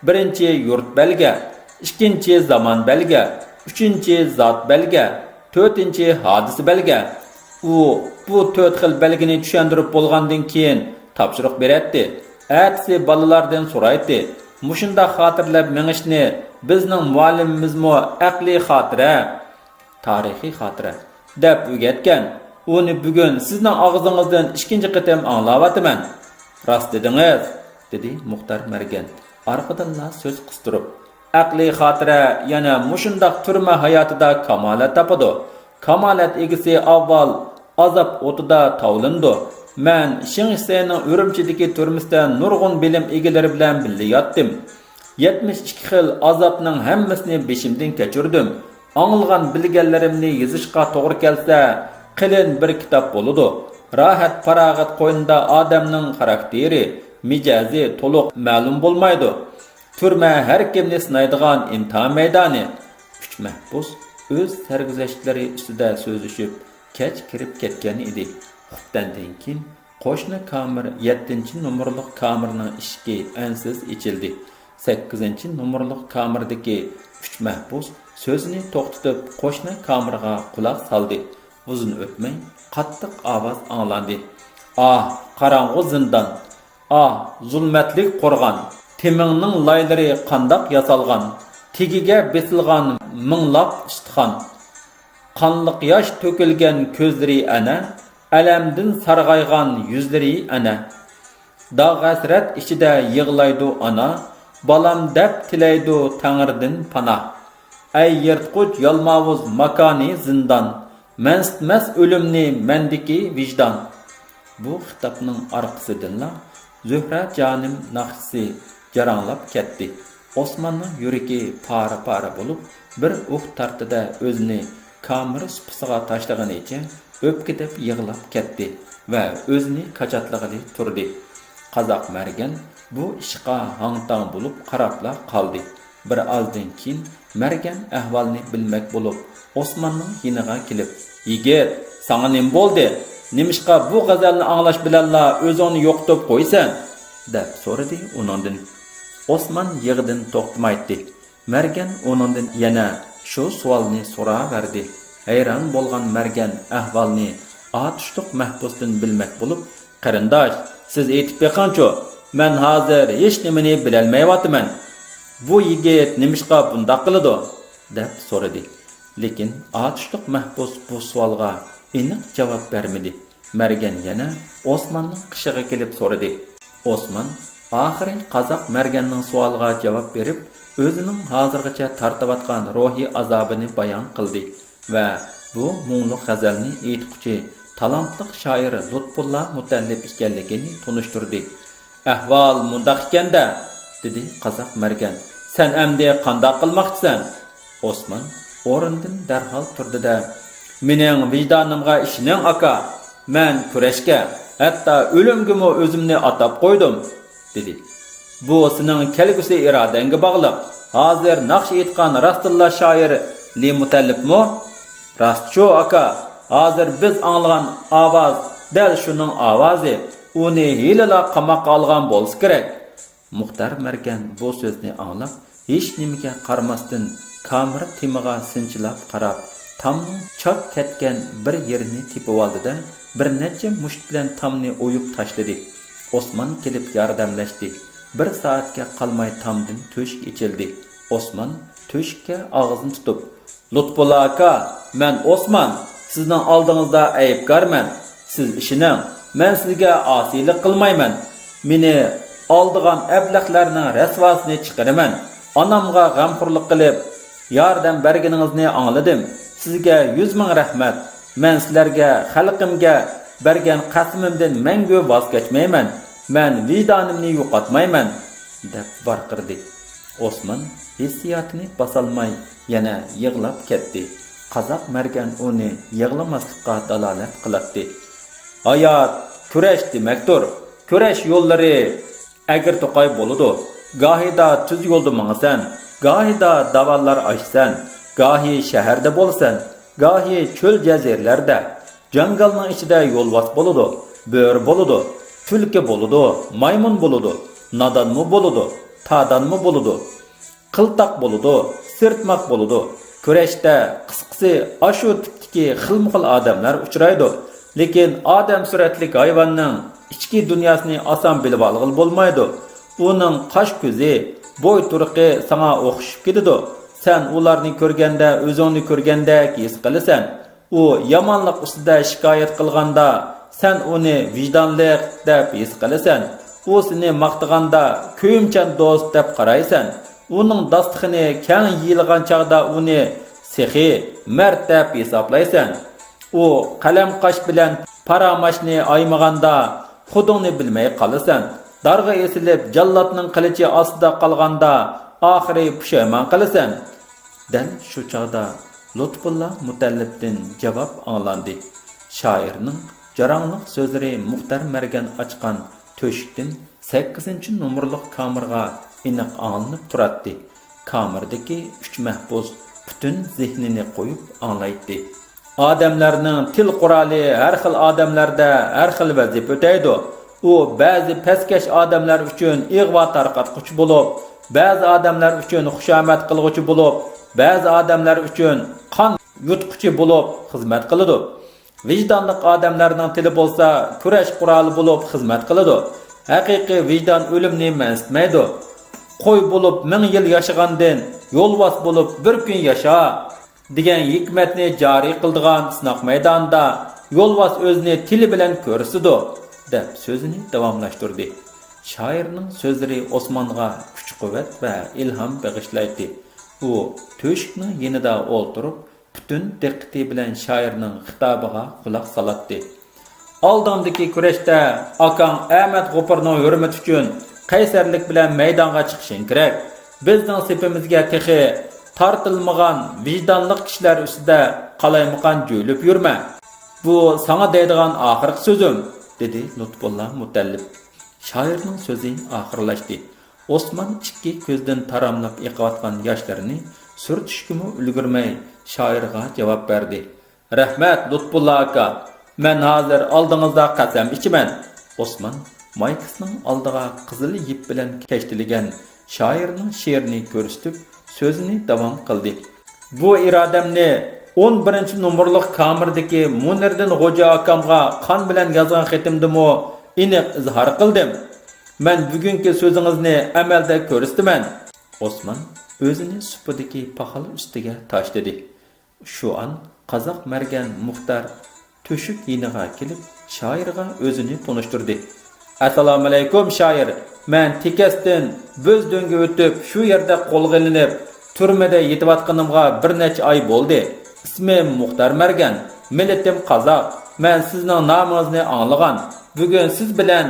بىرىنچى يۇرت بەلگە، ئىككىنچى زامان بەلگە، ئۈچىنچى زات بەلگە، تۆتىنچى ھادىسە بەلگە. ئۇ بۇ تۆت خىل بەلگىنى چۈشەندۈرۈپ بولغاندىن كېيىن تاپشۇرۇق بېرەتتى. ئەتىسى بالىلاردىن سورايتتى. مۇشۇنداق خاتىرىلەپ مېڭىشنى بىزنىڭ مۇئەللىمىمىزمۇ ئەقلىي خاتىرە، تارىخىي خاتىرە دەپ ئۆگەتكەن. ئۇنى بۈگۈن سىزنىڭ ئاغزىڭىزدىن ئىككىنچى قېتىم ئاڭلاۋاتىمەن. راست دېدىڭىز، دېدى مۇختار مەرگەن ئارقىدىنلا سۆز قىستۇرۇپ. ئەقلىي خاتىرە يەنە مۇشۇنداق تۈرمە ھاياتىدا كامالەت تاپىدۇ. كامالەت ئىگىسى ئاۋۋال ئازاب ئوتىدا تاۋلىنىدۇ. مەن شېڭ شىسەينىڭ ئۈرۈمچىدىكى تۈرمىسىدە نۇرغۇن بىلىم ئىگىلىرى بىلەن بىللە ياتتىم. يەتمىش ئىككى خىل ئازابنىڭ ھەممىسىنى بېشىمدىن كەچۈردۈم. ئاڭلىغان بىلگەنلىرىمنى يېزىشقا توغرا كەلسە، قېلىن بىر كىتاب بولىدۇ. راھەت-پاراغەت قوينىدا ئادەمنىڭ خاراكتېرى، مىجەزى تولۇق مەلۇم بولمايدۇ. تۈرمە ھەر كىمنى سىنايدىغان ئىمتىھان مەيدانى. ئۈچ مەھبۇس ئۆز سەرگۈزەشتلىرى ئۈستىدە سۆزلىشىپ، كەچ كىرىپ كەتكەن ئىدى. خۇپتەندىن كېيىن قوشنا كامېر يەتتىنچى نومۇرلۇق كامېرنىڭ ئىشىكى ئەنسىز ئېچىلدى. سەككىزىنچى نومۇرلۇق كامېردىكى ئۈچ مەھبۇس سۆزىنى توختىتىپ، قوشنا كامېرغا قۇلاق سالدى. ئۇزۇن ئۆتمەي قاتتىق ئاۋاز ئاڭلاندى. ئاھ، قاراڭغۇ زىندان! ئاھ، زۇلمەتلىك قورغان! تېمىڭنىڭ لايلىرى قانداق ياسالغان؟ تېگىگە بېسىلغان مىڭلاپ ئىشتىخان. قانلىق ياش تۆكۈلگەن كۆزلىرى ئەنە، ئەلەمدىن سارغايغان يۈزلىرى ئەنە. داغ-ھەسرەت ئىچىدە يىغلايدۇ ئانا، بالام دەپ تىلەيدۇ تەڭرىدىن پاناھ. ئەي يىرتقۇچ يالماۋۇز ماكانى زىندان، مەنسىتمەس ئۆلۈمنى مەندىكى ۋىجدان. بۇ خىتابنىڭ ئارقىسىدىنلا زۆھرە جانىم ناخشىسى جاراڭلاپ كەتتى. ئوسماننىڭ يۈرىكى پارە-پارە بولۇپ، بىر ئۇھ تارتتى-دە، ئۆزىنى كامېر سۇپىسىغا تاشلىغىنىچە ئۆپكە دەپ يىغلاپ كەتتى ۋە ئۆزىنى كاچاتلىغىلى تۇردى. قازاق مەرگەن بۇ ئىشقا ھاڭ-تاڭ بولۇپ قاراپلا قالدى. بىر ئازدىن كېيىن مەرگەن ئەھۋالنى بىلمەك بولۇپ، ئوسماننىڭ يېنىغا كېلىپ، يىگىت، ساڭا نېمە بولدى؟ نېمىشقا بۇ غەزەلنى ئاڭلاش بىلەنلا ئۆزۈڭنى يوقىتىپ قويىسەن؟ دەپ سورىدى ئۇنىڭدىن. ئوسمان يىغىدىن توختىمايتتى. مەرگەن ئۇنىڭدىن يەنە شۇ سوئالنى سوراۋەردى. ھەيران بولغان مەرگەن ئەھۋالنى ئاتۇشلۇق مەھبۇستىن بىلمەك بولۇپ، قېرىنداش، سىز ئېيتىپ بېقىڭچۇ، مەن ھازىر ھېچنېمىنى بىلەلمەيۋاتىمەن. بۇ يىگىت نېمىشقا بۇنداق قىلىدۇ؟ دەپ سورىدى. لېكىن ئاتۇشلۇق مەھبۇس بۇ سوئالغا ئېنىق جاۋاب بەرمىدى. مەرگەن يەنە ئوسماننىڭ قېشىغا كېلىپ سورىدى. ئوسمان ئاخىرى قازاق مەرگەننىڭ سوئالىغا جاۋاب بېرىپ، ئۆزىنىڭ ھازىرغىچە تارتىۋاتقان روھىي ئازابىنى بايان قىلدى ۋە بۇ مۇڭلۇق غەزەلنى ئېيتقۇچى، تالانتلىق شائىر لۇتپۇللا مۇتەللىپ ئىكەنلىكىنى تونۇشتۇردى. ئەھۋال مۇنداق ئىكەن-دە، دېدى قازاق مەرگەن. سەن ئەمدى قانداق قىلماقچىسەن؟ ئوسمان ئورنىدىن دەرھال تۇردى-دە، مېنىڭ ۋىجدانىمغا ئىشىنىڭ، ئاكا. مەن كۈرەشكە، ھەتتا ئۆلۈمگىمۇ ئۆزۈمنى ئاتاپ قويدۇم، دېدى. بۇ سېنىڭ كەلگۈسى ئىرادەڭگە باغلىق. ھازىر ناخشا ئېيتقان راستتىنلا شائىر لى مۇتەللىپمۇ؟ راستچۇ، ئاكا، ھازىر بىز ئاڭلىغان ئاۋاز دەل شۇنىڭ ئاۋازى. ئۇنى ھېلىلا قاماققا ئالغان بولسا كېرەك. مۇختار مەرگەن بۇ سۆزنى ئاڭلاپ، ھېچنېمىگە قارىماستىن، كامېر تېمىغا سىنچىلاپ قاراپ، تامنىڭ چاك كەتكەن بىر يېرىنى تېپىۋالدى-دە، بىر نەچچە مۇشت بىلەن تامنى ئويۇپ تاشلىدى. ئوسمان كېلىپ ياردەملەشتى. بىر سائەتكە قالماي تامدىن تۆشۈك ئېچىلدى. ئوسمان تۆشۈككە ئاغزىنى تۇتۇپ، لۇتپۇللا ئاكا، مەن ئوسمان، سىزنىڭ ئالدىڭىزدا ئەيىبكارمەن. سىز ئىشىنىڭ، مەن سىزگە ئاسىيلىق قىلمايمەن. مېنى ئالدىغان ئەبلەخلەرنىڭ رەسۋاسىنى چىقىرىمەن. ئانامغا غەمخورلۇق قىلىپ، ياردەم بەرگىنىڭىزنى ئاڭلىدىم. سىزگە يۈز مىڭ رەھمەت. مەن سىلەرگە، خەلقىمگە بەرگەن قەسىمىمدىن مەڭگۈ ۋاز كەچمەيمەن. مەن ۋىجدانىمنى يوقاتمايمەن، دەپ ۋارقىرىدى. ئوسمان ھېسسىياتىنى باسالماي يەنە يىغلاپ كەتتى. قازاق مەرگەن ئۇنى يىغلىماسلىققا دالالەت قىلاتتى. ھايات، كۈرەش دېمەكتۇر. كۈرەش يوللىرى ئەگرى-توقاي بولىدۇ. گاھىدا تۈز يولدا ماڭىسەن، گاھىدا داۋانلار ئاشىسەن، گاھى شەھەردە بولىسەن، گاھى چۆل جەزىرىلەردە. جاڭگالنىڭ ئىچىدە يولۋاس بولىدۇ، بۆرە بولىدۇ، تۈلكە بولىدۇ، مايمۇن بولىدۇ، نادانمۇ بولىدۇ. تادانمۇ بولىدۇ، قىلتاق بولىدۇ، سىرتماق بولىدۇ. كۈرەشتە، قىسقىسى، ئاشۇ تىپتىكى خىلمۇخىل ئادەملەر ئۇچرايدۇ. لېكىن ئادەم سۈرەتلىك ھايۋاننىڭ ئىچكى دۇنياسىنى ئاسان بىلىۋالغىلى بولمايدۇ. ئۇنىڭ قاش-كۆزى، بوي-تۇرقى ساڭا ئوخشىشىپ كېتىدۇ. سەن ئۇلارنى كۆرگەندە ئۆزۈڭنى كۆرگەندەك ھېس قىلىسەن. ئۇ يامانلىق ئۈستىدە شىكايەت قىلغاندا، سەن ئۇنى ۋىجدانلىق دەپ ھېس قىلىسەن. ئۇ سېنى ماختىغاندا، كۆيۈمچان دوست دەپ قارايسەن. ئۇنىڭ داستىخىنى كەڭ يېيىلغان چاغدا ئۇنى سېخىي، مەرد دەپ ھېسابلايسەن. ئۇ قەلەم قاش بىلەن پاراماچنى ئايىمىغاندا، خۇدۇڭنى بىلمەي قالىسەن. دارغا ئېسىلىپ، جاللاتنىڭ قىلىچى ئاستىدا قالغاندا، ئاخىرى پۇشايمان قىلىسەن. دەل شۇ چاغدا لۇتپۇللا مۇتەللىپتىن جاۋاب ئاڭلاندى. شائىرنىڭ جاراڭلىق سۆزلىرى مۇختەر مەرگەن ئاچقان تۆشۈكتىن سەككىزىنچى نومۇرلۇق كامېرغا ئېنىق ئاڭلىنىپ تۇراتتى. كامېردىكى ئۈچ مەھبۇس پۈتۈن زېھنىنى قويۇپ ئاڭلايتتى. ئادەملەرنىڭ تىل قورالى ھەر خىل ئادەملەردە ھەر خىل ۋەزىپە ئۆتەيدۇ. ئۇ بەزى پەسكەش ئادەملەر ئۈچۈن ئىغۋا تارقاتقۇچى بولۇپ، بەزى ئادەملەر ئۈچۈن خۇشامەت قىلغۇچى بولۇپ، بەزى ئادەملەر ئۈچۈن قان يۇتقۇچى بولۇپ خىزمەت قىلىدۇ. ۋىجدانلىق ئادەملەرنىڭ تىلى بولسا كۈرەش قورالى بولۇپ خىزمەت قىلىدۇ. ھەقىقىي ۋىجدان ئۆلۈمنى مەنسىتمەيدۇ. قوي بولۇپ مىڭ يىل ياشىغاندىن، يولۋاس بولۇپ بىر كۈن ياشا، دېگەن ھېكمەتنى جارى قىلىدىغان سىناق مەيدانىدا يولۋاس ئۆزىنى تىلى بىلەن كۆرسىتىدۇ، دەپ سۆزىنى داۋاملاشتۇردى. شائىرنىڭ سۆزلىرى ئوسمانغا كۈچ-قۇۋۋەت ۋە ئىلھام بېغىشلايتتى. ئۇ تۆشۈكنىڭ يېنىدا ئولتۇرۇپ، پۈتۈن دىققىتى بىلەن شائىرنىڭ خىتابىغا قۇلاق سالاتتى. ئالدىڭدىكى كۈرەشتە ئاكاڭ ئەمەت غوپۇرنىڭ ھۆرمىتى ئۈچۈن قەيسەرلىك بىلەن مەيدانغا چىقىشىڭ كېرەك. بىزنىڭ سېپىمىزگە تېخى تارتىلمىغان ۋىجدانلىق كىشىلەر ئۈستىدە قالايمىقان جۆيلۈپ يۈرمە. بۇ ساڭا دەيدىغان ئاخىرقى سۆزۈم، دېدى لۇتپۇللا مۇتەللىپ. شائىرنىڭ سۆزى ئاخىرلاشتى. ئوسمان ئىككى كۆزىدىن تاراملاپ ئېقىۋاتقان ياشلىرىنى سۈرتۈشكىمۇ ئۈلگۈرمەي، شائىرغا جاۋاب بەردى. رەھمەت، لۇتپۇللا ئاكا. مەن ھازىر ئالدىڭىزدا قەسەم ئىچىمەن. ئوسمان مايكىسىنىڭ ئالدىغا قىزىل يىپ بىلەن كەشتىلىگەن شائىرنىڭ شېئىرىنى كۆرسىتىپ، سۆزىنى داۋام قىلدى. بۇ ئىرادەمنى ئون بىرىنچى نومۇرلۇق كامېردىكى مۇنىردىن غوجا ئاكامغا قان بىلەن يازغان خېتىمدىمۇ ئېنىق ئىزھار قىلدىم. مەن بۈگۈنكى سۆزىڭىزنى ئەمەلدە كۆرسىتىمەن. ئوسمان ئۆزىنى سۇپىدىكى پاخال ئۈستىگە تاشلىدى. شۇ ئان قازاق مەرگەن مۇختەر تۆشۈك يېنىغا كېلىپ، شائىرغا ئۆزىنى تونۇشتۇردى. ئەسسالامۇئەلەيكۇم، شائىر! مەن تېكەستىن بۆزدۈڭگە ئۆتۈپ، شۇ يەردە قولغا ئېلىنىپ، تۈرمىدە يېتىۋاتقىنىمغا بىر نەچچە ئاي بولدى. ئىسمىم مۇختەر مەرگەن، مىللىتىم قازاق. مەن سىزنىڭ نامىڭىزنى ئاڭلىغان. بۈگۈن سىز بىلەن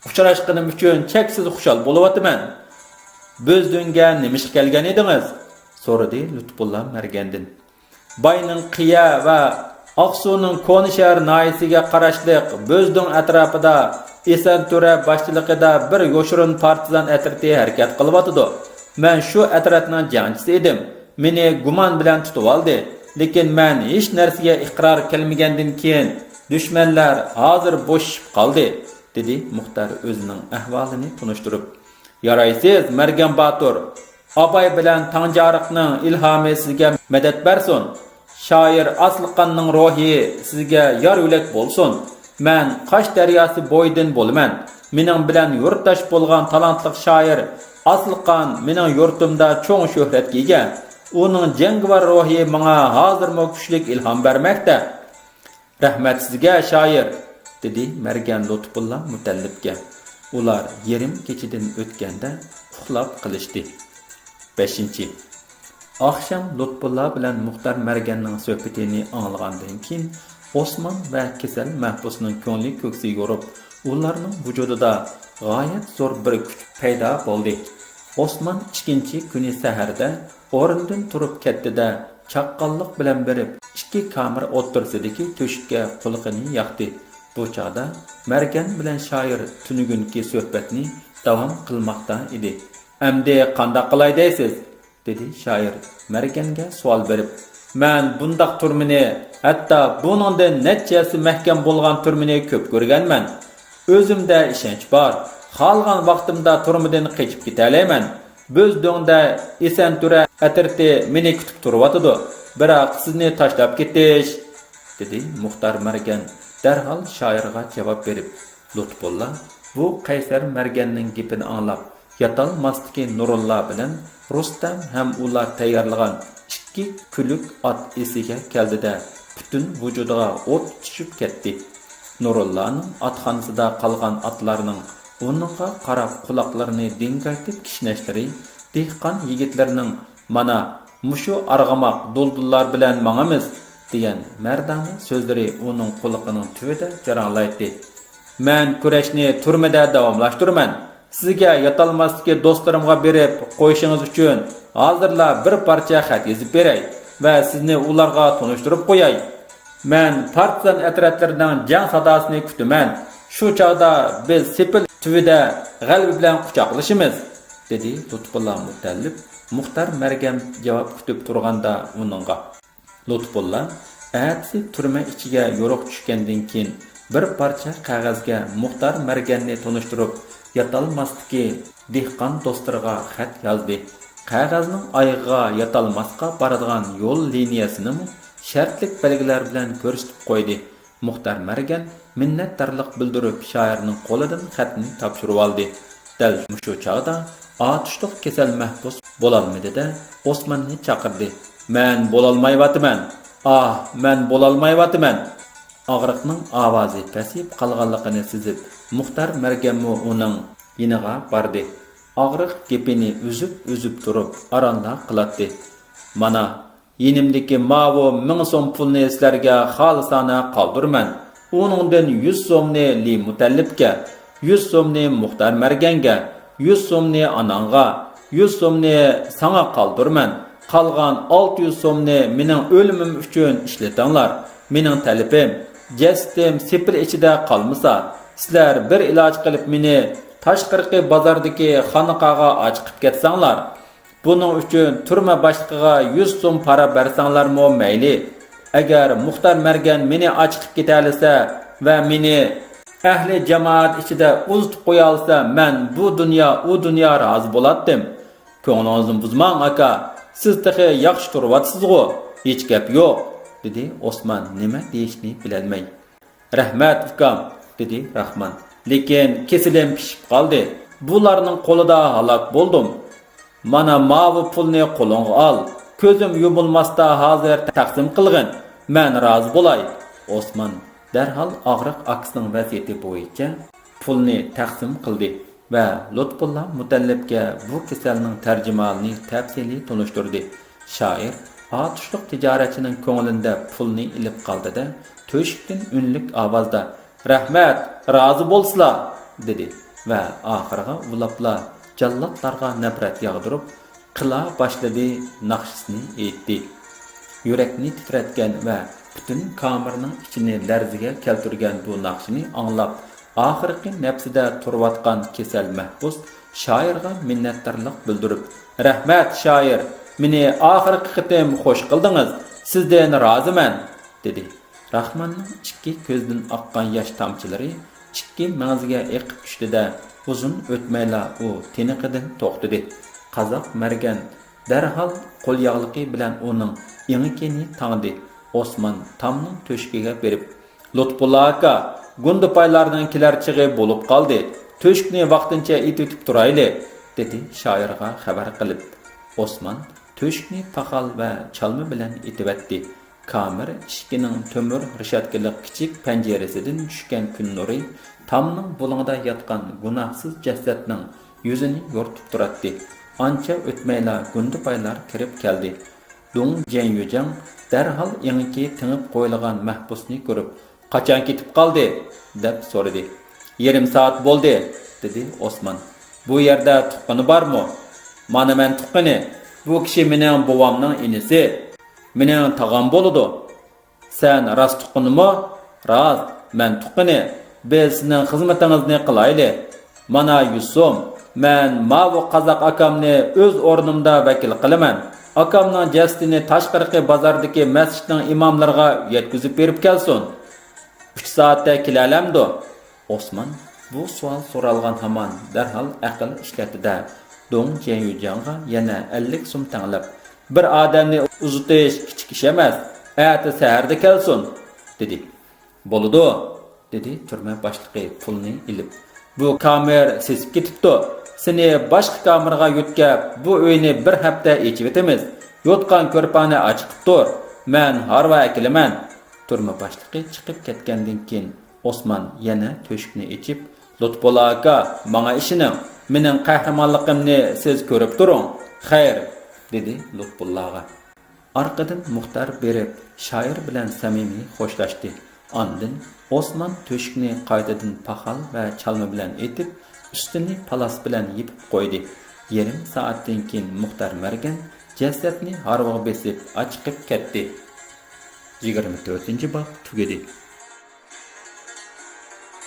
ئۇچراشقىنىم ئۈچۈن چەكسىز خۇشال بولۇۋاتىمەن. بۆزدۈڭگە نېمە ئىشقا كەلگەن ئىدىڭىز؟ سورىدى لۇتپۇللا مەرگەندىن. باينىڭ قىيە ۋە ئاقسۇنىڭ كونا شەھەر ناھىيەسىگە قاراشلىق بۆزدۈڭ ئەتراپىدا ئېسەن تۆرە باشچىلىقىدا بىر يوشۇرۇن پارتىزان ئەترىتى ھەرىكەت قىلىۋاتىدۇ. مەن شۇ ئەترەتنىڭ جەڭچىسى ئىدىم. مېنى گۇمان بىلەن تۇتۇۋالدى. لېكىن مەن ھېچ نەرسىگە ئىقرار كەلمىگەندىن كېيىن، دۈشمەنلەر ھازىر بوشىشىپ قالدى، دېدى مۇختەر ئۆزىنىڭ ئەھۋالىنى تونۇشتۇرۇپ. يارايسىز، مەرگەن باتۇر! ئاباي بىلەن تاڭجارىقنىڭ ئىلھامى سىزگە مەدەت بەرسۇن! شائىر ئاسلىقاننىڭ روھى سىزگە يار يۆلەك بولسۇن! مەن قاش دەرياسى بويىدىن بولىمەن. مېنىڭ بىلەن يۇرتداش بولغان تالانتلىق شائىر ئاسلىقان مېنىڭ يۇرتۇمدا چوڭ شۆھرەتكە ئىگە. ئۇنىڭ جەڭگىۋار روھى ماڭا ھازىرمۇ كۈچلۈك ئىلھام بەرمەكتە. رەھمەت سىزگە، شائىر، دېدى مەرگەن لۇتپۇللا مۇتەللىپكە. ئۇلار يېرىم كېچىدىن ئۆتكەندە ئۇخلاپ قېلىشتى. بەشىنچى. ئاخشام لۇتپۇللا بىلەن مۇختەر مەرگەننىڭ سۆھبىتىنى ئاڭلىغاندىن كېيىن، ئوسمان ۋە كېسەل مەھبۇسنىڭ كۆڭلى كۆكسى يورۇپ، ئۇلارنىڭ ۋۇجۇدىدا غايەت زور بىر كۈچ پەيدا بولدى. ئوسمان ئىككىنچى كۈنى سەھەردە ئورنىدىن تۇرۇپ كەتتى-دە، چاققانلىق بىلەن بېرىپ، ئىككى كامېر ئوتتۇرىسىدىكى تۆشۈككە قۇلىقىنى ياقتى. بۇ چاغدا مەرگەن بىلەن شائىر تۈنۈگۈنكى سۆھبەتنى داۋام قىلماقتا ئىدى. ئەمدى قانداق قىلاي دەيسىز؟ دېدى شائىر مەرگەنگە سوئال بېرىپ. مەن بۇنداق تۈرمىنى، ھەتتا بۇنىڭدىن نەچچە ھەسسە مەھكەم بولغان تۈرمىنى كۆپ كۆرگەنمەن. ئۆزۈمدە ئىشەنچ بار. قالغان ۋاقتىمدا تۈرمىدىن قېچىپ كېتەلەيمەن. بۆزدۆڭدە ئېسەنتۈرە ئەترىتى مېنى كۈتۈپ تۇرۇۋاتىدۇ. بىراق سىزنى تاشلاپ كېتىش، دېدى مۇختار مەرگەن دەرھال شائىرغا جاۋاب بېرىپ. لۇتپۇللا بۇ قەيسەر مەرگەننىڭ گېپىنى ئاڭلاپ، ياتالماستىكى نۇرۇللا بىلەن رۇستەم ھەم ئۇلار تەييارلىغان ئىككى كۈلۈك ئات ئېسىگە كەلدى-دە، پۈتۈن ۋۇجۇدىغا ئوت چۈشۈپ كەتتى. نۇرۇللانىڭ ئاتخانىسىدا قالغان ئاتلارنىڭ ئۇنىڭغا قاراپ قۇلاقلىرىنى دىڭگايتىپ كىشنەشلىرى، دېھقان يىگىتلىرىنىڭ «مانا، مۇشۇ ئارغىماق دۇلدۇللار بىلەن ماڭىمىز» دېگەن مەردانە سۆزلىرى ئۇنىڭ قۇلىقىنىڭ تۈۋىدە جاراڭلايتتى. «مەن كۈرەشنى تۈرمىدە داۋاملاشتۇرىمەن. سىزگە ياتالماستىكى دوستلىرىمغا بېرىپ قويۇشىڭىز ئۈچۈن ھازىرلا بىر پارچە خەت يېزىپ بېرەي ۋە سىزنى ئۇلارغا تونۇشتۇرۇپ قوياي. مەن پارتىزان ئەترەتلىرىنىڭ جەڭ ساداسىنى كۈتىمەن. شۇ چاغدا بىز سېپىل تۈۋىدە غەلىبە بىلەن قۇچاقلىشىمىز»، دېدى لۇتپۇللا مۇتەللىپ مۇختار مەرگەن جاۋاب كۈتۈپ تۇرغاندا ئۇنىڭغا. لۇتپۇللا ئەتىسى تۈرمە ئىچىگە يورۇق چۈشكەندىن كېيىن، بىر پارچە قەغەزگە مۇختار مەرگەننى تونۇشتۇرۇپ، ياتالماستىكى دېھقان دوستلىرىغا خەت يازدى. قەغەزنىڭ ئايىغىغا ياتالماسقا بارىدىغان يول لىنىيەسىنىمۇ شەرتلىك بەلگىلەر بىلەن كۆرسىتىپ قويدى. مۇختار مەرگەن مىننەتدارلىق بىلدۈرۈپ، شائىرنىڭ قولىدىن خەتنى تاپشۇرۇۋالدى. دەل مۇشۇ چاغدا ئاتۇشلۇق كېسەل مەھبۇس بولالمىدى-دە، ئوسماننى چاقىردى. «مەن بولالمايۋاتىمەن! ئاھ، مەن بولالمايۋاتىمەن!» ئاغرىقنىڭ ئاۋازى پەسىيىپ قالغانلىقىنى سېزىپ، مۇختار مەرگەنمۇ ئۇنىڭ يېنىغا باردى. ئاغرىق گېپىنى ئۈزۈپ-ئۈزۈپ تۇرۇپ، ئارانلا قىلاتتى. «مانا، يېنىمدىكى ماۋۇ مىڭ سوم پۇلنى سىلەرگە خالىسانە قالدۇرىمەن. ئۇنىڭدىن يۈز سومنى لى مۇتەللىپكە، يۈز سومنى مۇختار مەرگەنگە، يۈز سومنى ئاناڭغا، يۈز سومنى ساڭا قالدۇرىمەن. قالغان ئالتە يۈز سومنى مېنىڭ ئۆلۈمۈم ئۈچۈن ئىشلىتىڭلار. مېنىڭ تەلىپىم، جەسىتىم سېپىل ئىچىدە قالمىسا، سىلەر بىر ئىلاج قىلىپ مېنى تاشقىرىقى بازاردىكى خانىقاغا ئاچىقىپ كەتسەڭلار. بۇنىڭ ئۈچۈن تۈرمە باشلىقىغا يۈز سوم پارا بەرسەڭلارمۇ مەيلى. ئەگەر مۇختار مەرگەن مېنى ئاچىقىپ كېتەلىسە ۋە مېنى ئەھلى جامائەت ئىچىدە ئۇزىتىپ قويالىسا، مەن بۇ دۇنيا، ئۇ دۇنيا رازى بولاتتىم. كۆڭلىڭىزنى بۇزماڭ، ئاكا. سىز تېخى ياخشى تۇرۇۋاتىسىزغۇ؟ ھېچ گەپ يوق»، دېدى ئوسمان نېمە دېيىشنى بىلەلمەي. «رەھمەت، ئۇكام»، دېدى راخمان. «لېكىن كېسىلىم پىشىپ قالدى. بۇلارنىڭ قولىدا ھالاك بولدۇم. مانا ماۋۇ پۇلنى قولۇڭغا ئال. كۆزۈم يۇمۇلماستا ھازىر تەقسىم قىلغىن. مەن رازى بولاي.» ئوسمان دەرھال ئاغرىق ئاكىسىنىڭ ۋەسىيىتى بويىچە پۇلنى تەقسىم قىلدى ۋە لۇتپۇللا مۇتەللىپكە بۇ كېسەلنىڭ تەرجىمىھالىنى تەپسىلىي تونۇشتۇردى. شائىر ئاتۇشلۇق تىجارەتچىنىڭ كۆڭلىنى دەپ پۇلنى ئېلىپ قالدى-دە، تۆشۈكتىن ئۈنلۈك ئاۋازدا، «رەھمەت، رازى بولسىلا!» دېدى ۋە ئاخىرىغا ئۇلاپلا جاللاتلارغا نەپرەت ياغدۇرۇپ، قىلا باشلىدى ناخشىسىنى ئېيتتى. يۈرەكنى تىترەتكەن ۋە پۈتۈن كامېرنىڭ ئىچىنى لەرزىگە كەلتۈرگەن بۇ ناخشىنى ئاڭلاپ، ئاخىرقى نەپسىدە تۇرۇۋاتقان كېسەل مەھبۇس شائىرغا مىننەتدارلىق بىلدۈرۈپ، «رەھمەت، شائىر، مېنى ئاخىرقى قېتىم خوش قىلدىڭىز، سىزدىن رازىمەن!» دېدى. راخماننىڭ ئىككى كۆزىدىن ئاققان ياش تامچىلىرى ئىككى مەڭزىگە ئېقىپ چۈشتى-دە، ئۇزۇن ئۆتمەيلا ئۇ تىنىقىدىن توختىدى. قازاق مەرگەن دەرھال قول ياغلىقى بىلەن ئۇنىڭ ئېڭىكىنى تاڭدى. ئوسمان تامنىڭ تۆشۈكىگە بېرىپ، «لۇتپۇللا ئاكا، گۇندىپايلارنىڭ كېلەر چېغى بولۇپ قالدى. تۆشۈكنى ۋاقتىنچە ئېتىۋېتىپ تۇرايلى» دېدى شائىرغا خەۋەر قىلىپ. ئوسمان تۆشۈكنى پاخال ۋە چالما بىلەن ئېتىۋەتتى. كامېر ئىشىكىنىڭ تۆمۈر رېشاتكىلىق كىچىك پەنجىرىسىدىن چۈشكەن كۈن نۇرى تامنىڭ بۇلۇڭىدا ياتقان گۇناھسىز جەسەتنىڭ يۈزىنى يورۇتۇپ تۇراتتى. ئانچە ئۆتمەيلا گۇندىپايلار كىرىپ كەلدى. دۇڭ جيەنيۈجياڭ دەرھال ئېڭىكى تېڭىپ قويۇلغان مەھبۇسنى كۆرۈپ، «قاچان كېتىپ قالدى؟» دەپ سورىدى. «يېرىم سائەت بولدى» دېدى ئوسمان. «بۇ يەردە تۇغقىنى بارمۇ؟» «مانا مەن تۇغقىنى. بۇ كىشى مېنىڭ بوۋامنىڭ ئىنىسى. مېنىڭ تاغام بولىدۇ.» «سەن راست تۇغقىنىمۇ؟» «راست، مەن تۇغقىنى. بىز سىزنىڭ خىزمىتىڭىزنى قىلايلى. مانا يۈز سوم. مەن ماۋۇ قازاق ئاكامنى ئۆز ئورنۇمدا ۋەكىل قىلىمەن. ئاكامنىڭ جەسىتىنى تاشقىرىقى بازاردىكى مەسچىتنىڭ ئىماملىرىغا يەتكۈزۈپ بېرىپ كەلسۇن.» «ئۈچ سائەتتە كېلەلەمدۇ؟» ئوسمان بۇ سوئال سورالغان ھامان دەرھال ئەقىل ئىشلەتتى-دە، دۇڭ جيەنيۈجياڭغا يەنە ئەللىك سوم تەڭلەپ، «بىر ئادەمنى ئۇزىتىش كىچىك ئىش ئەمەس، ئەتە سەھەردە كەلسۇن» دېدى. «بولىدۇ» دېدى تۈرمە باشلىقى پۇلنى ئېلىپ. «بۇ كامېر سېسىپ كېتىپتۇ. سېنى باشقا كامېرغا يۆتكەپ، بۇ ئۆينى بىر ھەپتە ئېچىۋېتىمىز. يوتقان-كۆرپەڭنى ئاچىقىپ تۇر. مەن ھارۋا ئەكېلىمەن.» تۈرمە باشلىقى چىقىپ كەتكەندىن كېيىن، ئوسمان يەنە تۆشۈكنى ئېچىپ، «لۇتپۇللا ئاكا، ماڭا ئىشىنىڭ. مېنىڭ قەھرىمانلىقىمنى سىز كۆرۈپ تۇرۇڭ. خەير» دېدى لۇتپۇللاغا. ئارقىدىن مۇختەر بېرىپ، شائىر بىلەن سەمىمىي خوشلاشتى. ئاندىن ئوسمان تۆشۈكنى قايتىدىن پاخال ۋە چالما بىلەن ئېتىپ، ئۈستىنى پالاس بىلەن يېپىپ قويدى. يېرىم سائەتتىن كېيىن مۇختەر مەرگەن جەسەتنى ھارۋىغا بېسىپ ئاچىقىپ كەتتى. يىگىرمە تۆتىنچى باب تۈگىدى.